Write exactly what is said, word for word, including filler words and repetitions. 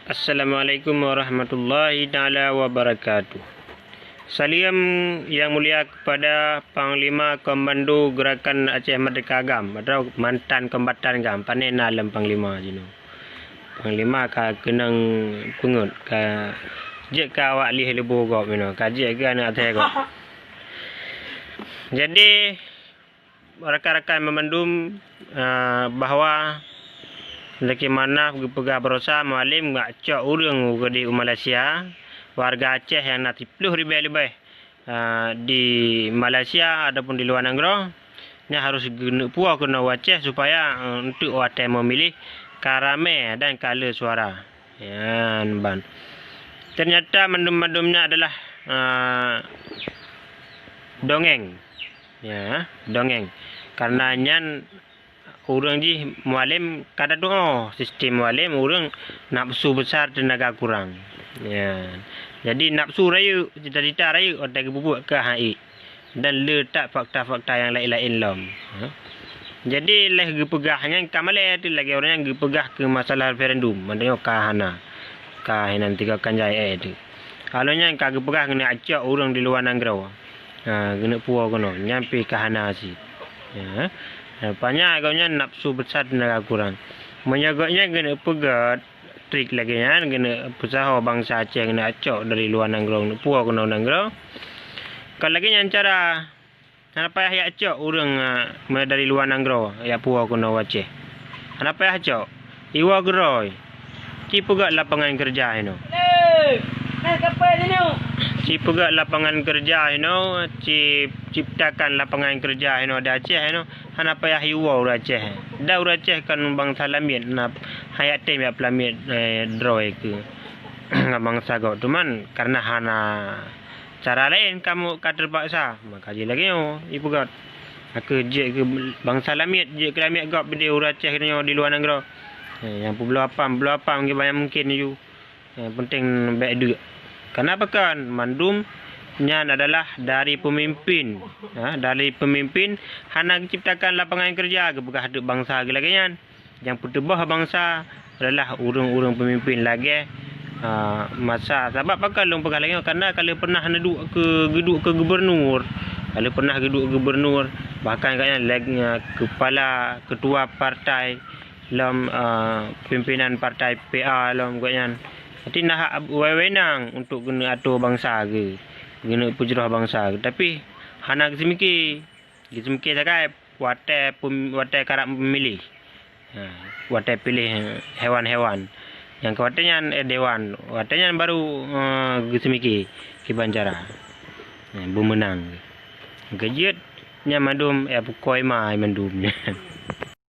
Assalamualaikum warahmatullahi taala wabarakatuh. Saleuem nyang mulia kepada Panglima Komando Gerakan Aceh Merdeka GAM atau mantan kombatan GAM, pane na lom panglima jinoe. Panglima ka keunong peungeut, ka jeuet keu awak lieh leuboh gob jinoe, ka jeuet keu aneuk até gob. Jadi, rakan-rakan meumandum, eh, bahwa Zaki Manaf geupeugah barosa Mualem geujak cok ureuëng u keudeh u Malaysia, warga Aceh nyang na siplôh ribée leubeh, eh, di Malaysia ataupun di luwa nanggroe, nyan harôh geuneuk puwoe keunoe u Aceh supaya, eh, untuk watée meumiléh ka ramé dan ka le suara. Nyan ban. Ternyata mandum-mandum nyan adalah, eh, dongeng. Ya, dongeng. Karena nyan ureuëng jih Mualem ka tatuoh, sistem Mualem ureuëng nafsu besar, tenaga kurang. Ya. Jadi nafsu rayeuk, cita-cita rayeuk, watée geupubuet ka hai. Dan le that fakta-fakta nyang laén-laén lom. Ha? Jadi lheueh geupeugah nyan ka malée teuh lagée ureuëng nyang geupeugah keu masalah referendum, mandum nyoe ka hana. Ka hinan tiga kanjai eh teuh. Alheuh nyan ka geupeugah keuneuk cok ureuëng di luwa nanggroe. Ha, geuneuk puwoe keunoe, nyan pih ka hana cit. Ya. Rupanya gobnyan nafsu besar tenaga kurang. Meunyoe gobnyan geuneuk peugét trik lagée nyan, geuneuk peusaho bansa Aceh geuneuk cok dari luwa nanggroe, geuneuk puwoe keunoe nanggroe. Kon lagée nyan cara, hana payah jak cok ureuëng, a, dari luwa nanggroe jak puwoe keunoe u Aceh. Hana payah cok. Iwoe keudroe. Ci peugét lapangan keureuja hinoe. Ci peugét lapangan keureuja hinoe, ci ciptakan lapangan keureuja hinoe di Aceh hinoe. Hana payah iwoe ureuëng Aceh. Dan ureuëng Aceh kon bansa lamiet, na hana tem jak peulamiet, eh, droe keu bansa gob. Cuman karena hana cara laén kamoe ka teupaksa, maka jih lagée nyoe ipeugét. Ka jeuet keu bansa lamiet, jeuet keu lamiet gob di ureuëng Aceh nyoe di luwa nanggroe. Eh, nyang peubloe apam, bloe apam kiban nyang mungken ju. Eh, penting bék deuk. Kenapa kan? Mandum nyan adalah dari pemimpin. Ha, dari pemimpin hana geuciptakan lapangan keureuja, geupeugah teuk bansa geuh lagée nyan. Nyang peuteuboh bansa adalah ureuëng-ureuëng pemimpin lagée, a, masa. Sabab pakon lôn peugah lagée nyoe, karena ka lheueh pernah neuduek keu, geuduek keu gubernur. Ka lheueh pernah geuduek keu gubernur, bahkan gobnyan lagée, a, kepala, ketua partai lom, a, pimpinan partai P A lom gobnyan. Jadi na hak wewenang untuk geuneuk atoe bansa geuh, geuneuk peujroh bansa geuh. Tapi hana geuseumike. Geuseumike sagai watée pem-, watée karab peumiléh. Ha, watée piléh hewan-hewan. Nyang keu watée nyan, eh, dewan. Watée nyan baru, eh, geuseumike kiban cara, eh, beumeunang. Ka jeuet nyan mandum, eh, pukoi ma mandum nyan.